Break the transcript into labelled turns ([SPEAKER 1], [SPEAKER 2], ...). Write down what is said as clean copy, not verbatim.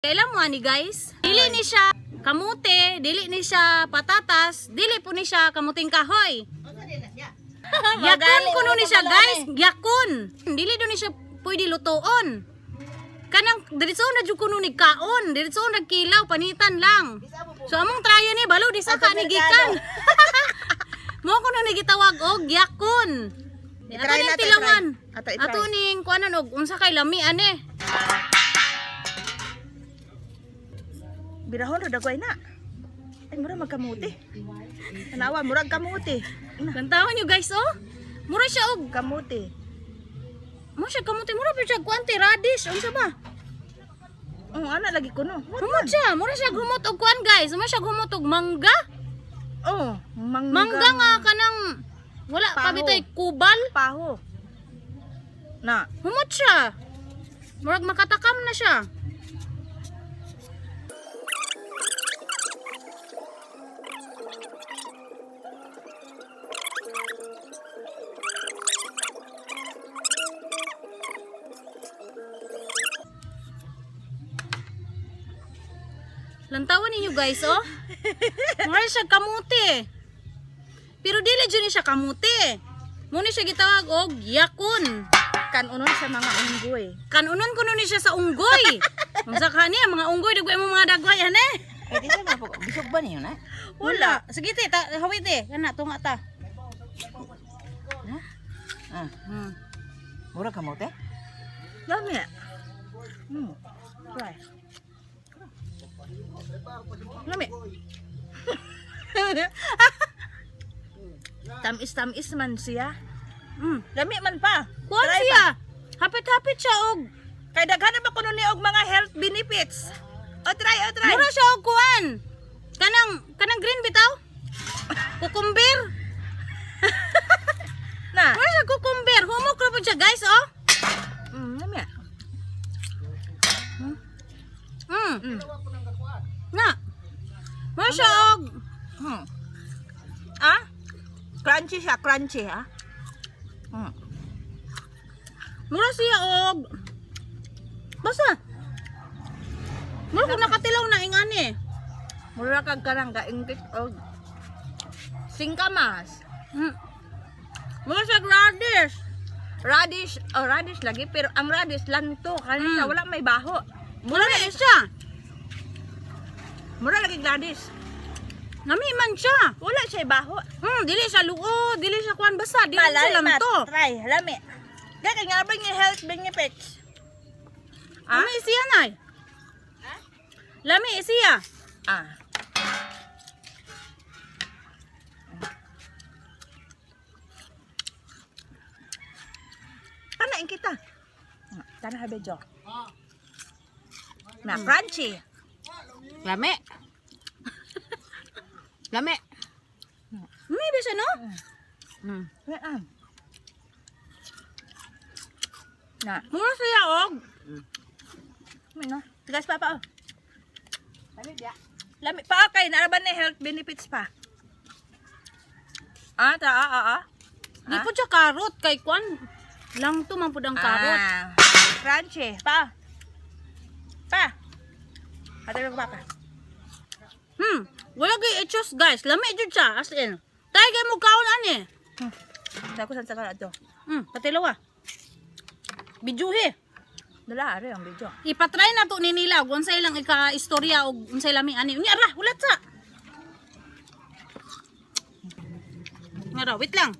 [SPEAKER 1] Kailan mo ani, guys? Dili ni siya kamute, dili ni siya patatas, dili po ni siya kamuting kahoy. Yakon kuno ni siya, guys, yakon. Dili do ni siya pwede lutoon. Kanang diretso na jud kuno ni kaon, diretso na kilaw panitan lang. So among try ni balo di sa ka ni gikan. Mo kuno ni gitawag og yakon. Ato
[SPEAKER 2] I-try
[SPEAKER 1] ning
[SPEAKER 2] na to,
[SPEAKER 1] tilawan.
[SPEAKER 2] i-try. Ato, i-try.
[SPEAKER 1] Ato ning kuanan og unsa kay lami ane.
[SPEAKER 2] Birahon ra dagway na. Ay, mura magkamuti. Tanawa, murag kamuti. Na,
[SPEAKER 1] Lantawan nyo, guys, oh. Mura siya og
[SPEAKER 2] kamuti.
[SPEAKER 1] Mo siya kamuti, mura pa siya kuan radish unsa ba?
[SPEAKER 2] Oh, ana lagi kuno.
[SPEAKER 1] Humot siya, mura siya humot og kuan, guys. Mura siya humot og mangga.
[SPEAKER 2] Oh, mangga.
[SPEAKER 1] Mangga nga kanang wala pa
[SPEAKER 2] Paho.
[SPEAKER 1] bitay kubal.
[SPEAKER 2] Paho. Na,
[SPEAKER 1] Humot siya. Murag makatakam na siya. Lantawan ninyo, guys, oh. Mura siya kamuti. Pero dili jud ni siya kamuti. Muna siya gitawag og yakon.
[SPEAKER 2] Kanunon sa mga unggoy.
[SPEAKER 1] Kanunon kuno ni siya sa unggoy. Unsa ka niya mga unggoy dagway mo mga dagway ane.
[SPEAKER 3] Eh, di sa mga bisog ba niyo na?
[SPEAKER 1] Wala. Sige te, ta, hawi te. Kana tunga ta.
[SPEAKER 3] Ah, mura kamote?
[SPEAKER 2] Lami. Try. Lami. Tamis-tamis man siya. Lami man pa.
[SPEAKER 1] Kuan
[SPEAKER 2] Try
[SPEAKER 1] siya.
[SPEAKER 2] pa.
[SPEAKER 1] Hapit-hapit siya og.
[SPEAKER 2] Kay daghan na ba kuno ni og mga health benefits? O try, o try.
[SPEAKER 1] Mura siya og kuan. Kanang kanang green bitaw. Cucumber.
[SPEAKER 2] Na.
[SPEAKER 1] Mura siya cucumber. Humok ra pud siya, guys, oh.
[SPEAKER 2] Lami.
[SPEAKER 1] Na. Mura siya og
[SPEAKER 2] Ah? Crunchy siya, crunchy ha.
[SPEAKER 1] Mura siya og basta. Mura kung nakatilaw na ingani.
[SPEAKER 2] Mura kag karang gaingkit og singkamas.
[SPEAKER 1] Mura siya radish.
[SPEAKER 2] Radish, oh radish lagi pero ang radish lanto kani siya wala may baho.
[SPEAKER 1] Mura na siya.
[SPEAKER 2] Mura lagi radish.
[SPEAKER 1] Nami man siya.
[SPEAKER 2] Wala siya baho.
[SPEAKER 1] Dili siya luo, dili siya kuan basta, dili siya lamto.
[SPEAKER 2] Try, lami. Gaya kay nga ba yung health benefits?
[SPEAKER 1] Ah? Lami siya nay. Lami siya.
[SPEAKER 2] Ah. Tanain kita. Tana ha medyo. Na crunchy.
[SPEAKER 3] Lami. Lami.
[SPEAKER 1] Lami ba siya, no?
[SPEAKER 2] Ah. Na.
[SPEAKER 1] Mura siya og.
[SPEAKER 2] Lami no. Tigas pa pa oh. Lami biya. Lami pa okay, naaraban na health benefits pa. Ah, ta ah ah ah.
[SPEAKER 1] Di po siya karot kay kuan. Lang to man pud ang karot.
[SPEAKER 2] Ah. Crunchy. Pa. Pa. Ate ko pa pa.
[SPEAKER 1] Wala kay itchos, guys. Lami jud siya as in. Tayo kay mo kaon ani.
[SPEAKER 2] Sa ko sa ato.
[SPEAKER 1] Patilawa. Bijuhe.
[SPEAKER 2] Dala are ang video.
[SPEAKER 1] Ipatry na to ni nila kung unsay lang ika-istorya og unsay lami ani. Unya ra, hulat sa. Nga ra, wait lang.